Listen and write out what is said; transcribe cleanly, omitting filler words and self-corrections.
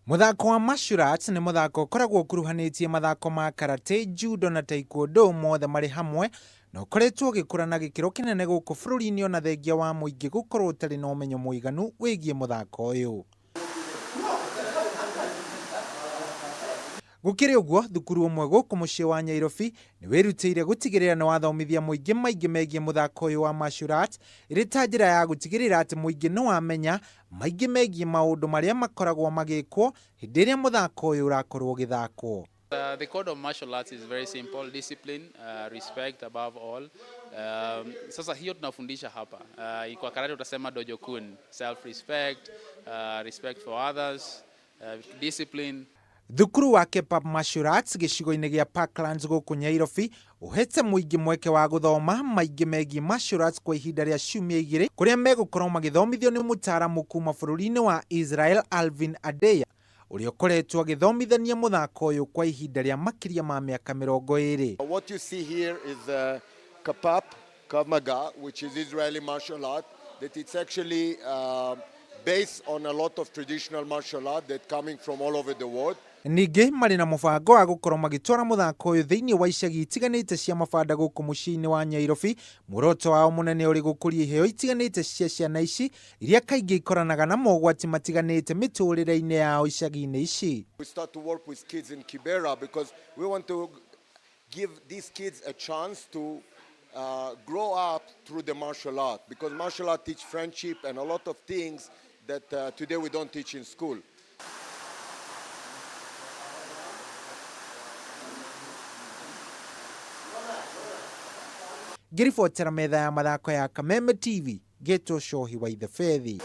Mũthako wa martial arts nĩ mũthako ũkoragwo ũkuruhanĩtie mathako ma karate, judo na taekwondo mothe marĩ hamwe na ũkoretwo ũgĩkũra na gĩkĩro kĩnene gũkũ bũrũri-inĩ ona thengia wa mũingĩ gũkorwo ũtarĩ na ũmenyo mũiganu wĩgiĩ mũthako ũyũ. Gũkĩrĩ ũguo, thukuru ũmwe gũkũ mũciĩ wa Nyairobi nĩ wĩrutĩire gũtigĩrĩra nĩ wathomithia mũingĩ maingĩ megiĩ mũthako ũyũ wa martial arts ĩrĩ ta njĩra ya gũtigĩrĩra atĩ mũingĩ nĩ wamenya maingĩ megiĩ maũndũ marĩa makoragwo magĩkwo hĩndĩ ĩrĩa mũthako ũyũ ũrakorwo ũgĩthakwo. The code of martial arts is very simple, discipline, respect above all. Sasa hiyo tunafundisha hapa. Kwa karate utasema dojo kun, self respect, respect for others, discipline. Thukuru wa Kepap Martial Arts gĩcigo-inĩ gĩa Parklands gũkũ Nyairobi ũhete mũingĩ mweke wa gũthoma maingĩ megiĩ martial arts kwa ihinda rĩa ciumia igĩrĩ kũrĩa megũkorwo magĩthomithio nĩ mũtaaramu kuma bũrũri-inĩ wa Israel Alvin Adeya ũrĩa ũkoretwo agĩthomithania mũthako ũyũ kwa ihinda rĩa makĩria ma mĩaka 20. What you see here is Kapap Krav Maga, which is Israeli martial art, that it's actually based on a lot of traditional martial art that coming from all over the world. Ningĩ marĩ na mũbango wa gũkorwo magĩtwara mũthako ũyũ thĩinĩ wa icagi itiganĩte cia mabanda gũkũ mũciĩ-inĩ wa Nyairobi, muoroto wao mũnene ũrĩ gũkũria iheo itiganĩte cia ciana ici iria kaingĩ ikoranaga na mogwati matiganĩte mĩtũrĩre-inĩ yao icagi-inĩ ici. We start to work with kids in Kibera because we want to give these kids a chance to grow up through the martial art, because martial art teach friendship and a lot of things that today we don't teach in school. Ngĩribotera metha ya mathako ya Kameme TV, ngetwo Cohi wa Ithebethi.